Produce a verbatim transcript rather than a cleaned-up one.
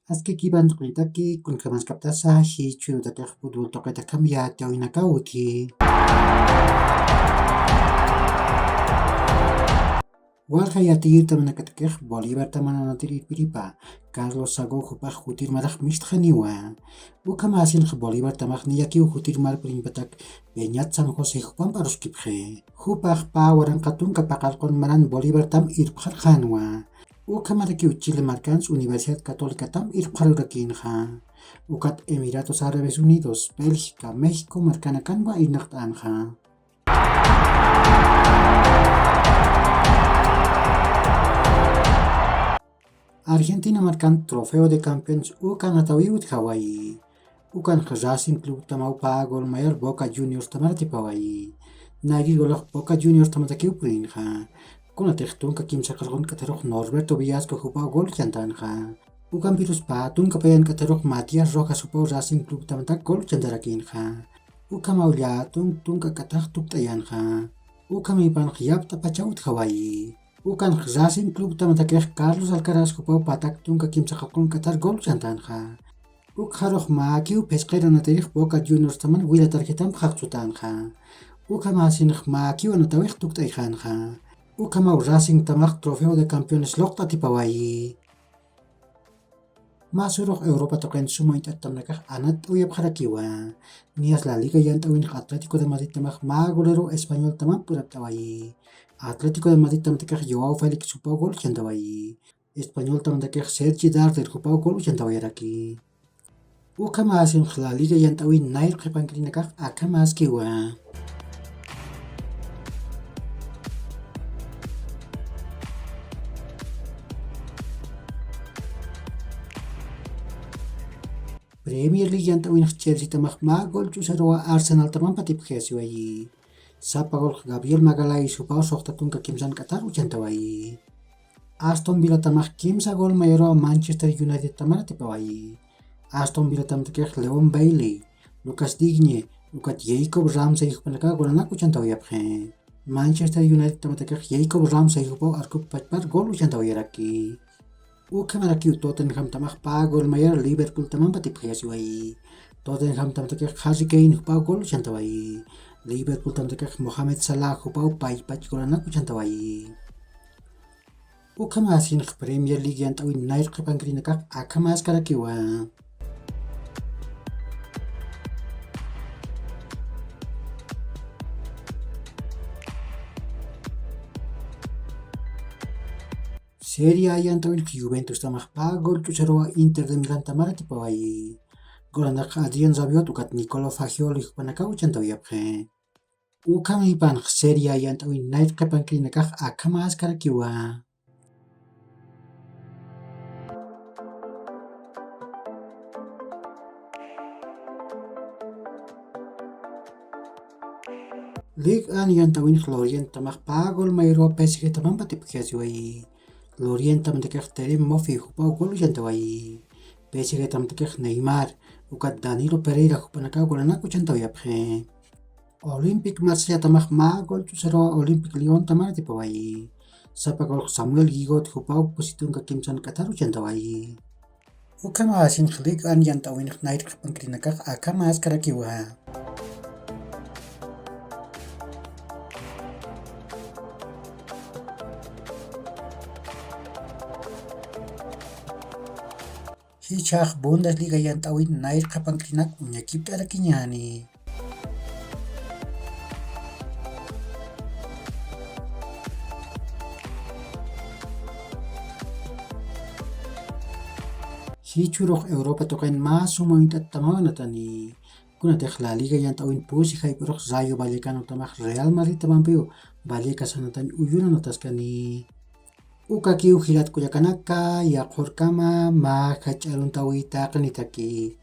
Aski kipant'qnitaki, kunkamaskaptasa jichhürutakix fútbol tuqitakham yatiyäwinakaw utji. Walja yatiyirtamanakatakix Bolívar taman anatir irpiripa, Carlos Sago jupax jutir marax mistxaniwa. Ukhamasinx Bolívar tamax niyakiw jutir marpurimpatak Peñat San José jupamp aruskipxi. Jupax pä waranqa tunka paqallqun maran Bolívar tam irpxarxänwa. Ukhamarakiw Chile markans Universidad Católica tam irpxarurakïnxa. Ukat Emiratos Árabes Unidos, Bélgica, México markanakanwa irnaqt'änxa. Argentina markan Trofeo de Campeones uka anatawiw utjawayi. Ukanx Racing Club tamaw pä gol mayor Boca Juniors tamar atipawayi. Nayrir golax Boca Juniors tamatakiw purïnxa. Kunatix tunka kimsa qarqun k'atharux Norberto Villasco jupaw gol uchantänxa. Ukampirus pä tunka payan k'atharux Matías Rojas jupaw Racing Club tamatak gol uchantarakïnxa. Ukhamaw llätun tunka k'athax tukt'ayänxa. Ukhamipanx yapt'apachaw utjawayi. Ukanx Racing Club tamatakix Carlos Alcaraz jupaw patak tunka kimsa qarqun k'athar gol uchantänxa. Ukxarux mäkiw phisqir anatirix Boca Juniors taman wira tarjetamp jaqchutänxa. Ukhamasinx mäkiw anatawix tukt'ayxänxa. Ukhamaw Racing tamax Trofeo de Campeones luqt'atipawayi. Mä surux Europa tuqin suma uñt'attamnakax anatt'awayapxarakiwa. Niyas La Liga yant'äwinx Atlético de Madrid tamax mä golero Español tamamp urapt'awayi. Atlético de Madrid tamatakix Joao Félix jupaw gol uchantawayi. Español tamatakix Sergi Darder jupaw gol uchantawayaraki. Ukhamasinx La Liga yant'äwin nayr qhipankirinakax akhamaskiwa. Premier League yant'äwinx Chelsea tamax mä gol ch'usaruwa Arsenal tamamp atipxayasiwayi. Sapa golx Gabriel Magalhães jupaw suxta tunka kimsan k'athar uchantawayi. Aston Villa tamax kimsa gol mayaruwa Manchester United tamar atipawayi. Aston Villa tamtakix Leon Bailey, Lucas Digne, ukat Jacob Ramsey jupanakaw golanak uchantawayapxi. Manchester United tamatakix Jacob Ramsey jupaw arkup pachpar gol uchantawayaraki. Ukhamarakiw Tottenham tamax pä gol mayar Liverpool tamamp atipxayasiwayi. Tottenham tamatakix Harry Kane jupaw gol uchantawayi. Liverpool tamatakix Mohamed Salah jupaw pachpach golanak uchantawayi. Ukhamasinx Premier League yant'äwin nayr qhipankirinakax akhamaskarakiwa. Serie A yant'äwinx Juventus tamax pä gol ch'usaruwa Inter de Milán tamar atipawayi. Golanakax Adrien Rabiot ukat Nicola Fagioli jupanakaw uchantawayapxi. Ukhamipanx Serie A yant'äwin nayr qhipankirinakax akhamaskarakiwa. Liga yant'äwinx Lorient tamax pä gol mayaruwa P S G tamamp atipxayasiwayi. Lorient tamatakix Terem Moffi jupaw gol uchantawayi. P S G tamatakix Neymar ukat Danilo Pereira jupanakaw golanak uchantawayapxi. Olympique Marsella tamax mä gol ch'usaruwa Olympique Lyon tamar atipawayi. Sapa golx Samuel Gigot jupaw kusi tunka kimsan k'athar uchantawayi. Ukhamasinx Liga yant'äwinx nayr qhipankirinakax akhamaskarakiwa. Jichhax Bundesliga yant'äwin nayr qhipankirinak uñakipt'arakiñäni. Jichhürux Europa tuqin mä suma uñt'attamaw anatani. Kunatix La Liga yant'äwin pusi jayp'ürux Rayo Vallecano tamax Real Madrid tamampiw Vallecas anatañ uyun anataskani. Ukakiw jilat kullakanaka, yaqhürkama mä jach'a aruntawi taqinitaki.